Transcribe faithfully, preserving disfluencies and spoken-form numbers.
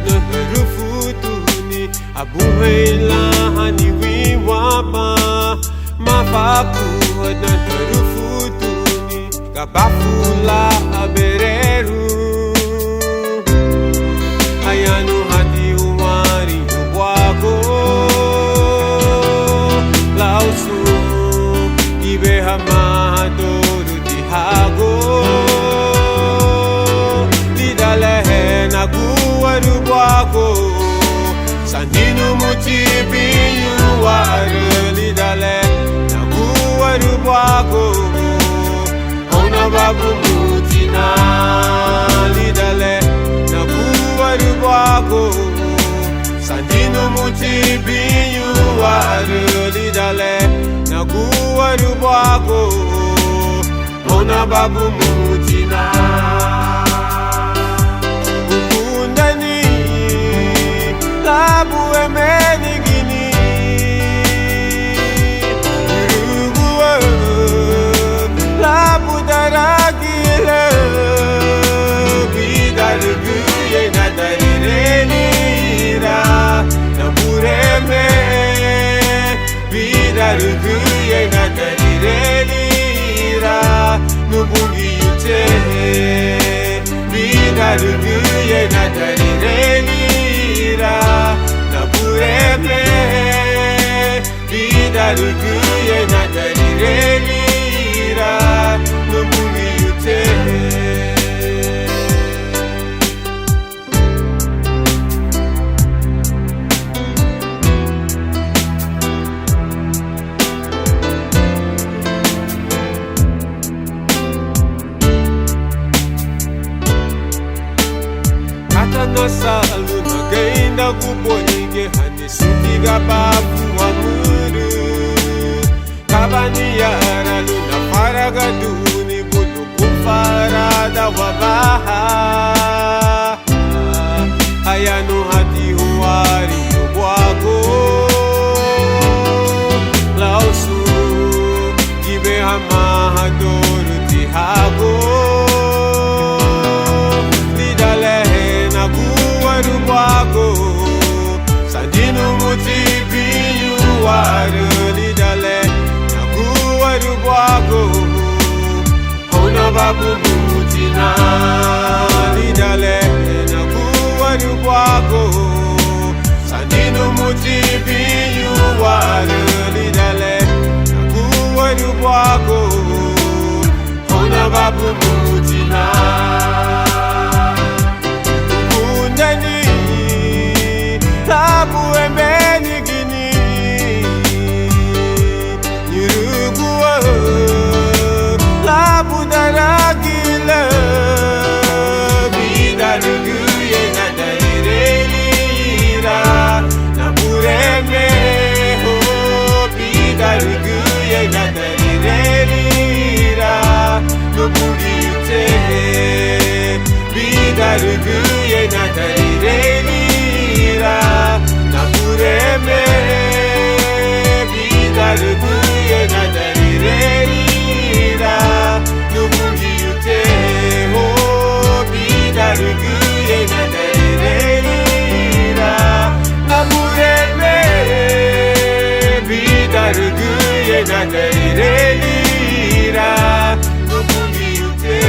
Tarufuduni abuhein lan hani winwanban, mafakuhadina tarufuduni gabafu lan abererun. Ayanuhati huwanriñu buagu lau sun, gíbe hama hadouru ti hagu. Lidan le naguarü buagu, sandi numuti biñu wara. Lidan le naguarü buagu, hóuna ba bumutina. Lidan le naguarü buagu, sandi numuti biñu wara. Lidan le naguarü buagu, hóuna ba bumutina. Ugundani labu emenigini, urugua labu daragi le, bidarügüyei nadarirei lira, Nabureme. Bidarügüyei nadarirei lira, Nubungiute. Bidarügüyei nadarirei lira, Nabureme. Bidarügüyei nadarirei lira, Nubungiute. Kata nasaluna geindaguboigi hani Sunti Gabafu Wamürü. Kaba niyara lun nafaragaduni bulugun farada wabaha. Ayanuhati huwariñu buagu lau sun, gíbe hama hadouru ti hagu. Lidan le naguarü buagu, sandi numuti biñu wara. Lidan le naguarü buagu, hóuna ba bumutina. Lidan le naguarü buagu, sandi numuti biñu wara. Lidan le naguarü buagu, hóuna ba bumutina. Ugundani labu emenigini, urugua labu daragi le, bidarügüyei nadarirei lira, Nabureme. Oh, bidarügüyei nadarirei lira, Nubungiute. Bidarügüyei nadarirei lira, Nabureme. Bidarügüyei nadarirei lira, Nubungiute. Oh, bidarügüyei nadarirei lira, Nabureme. Bidarügüyei nadarirei lira, Nubungiute.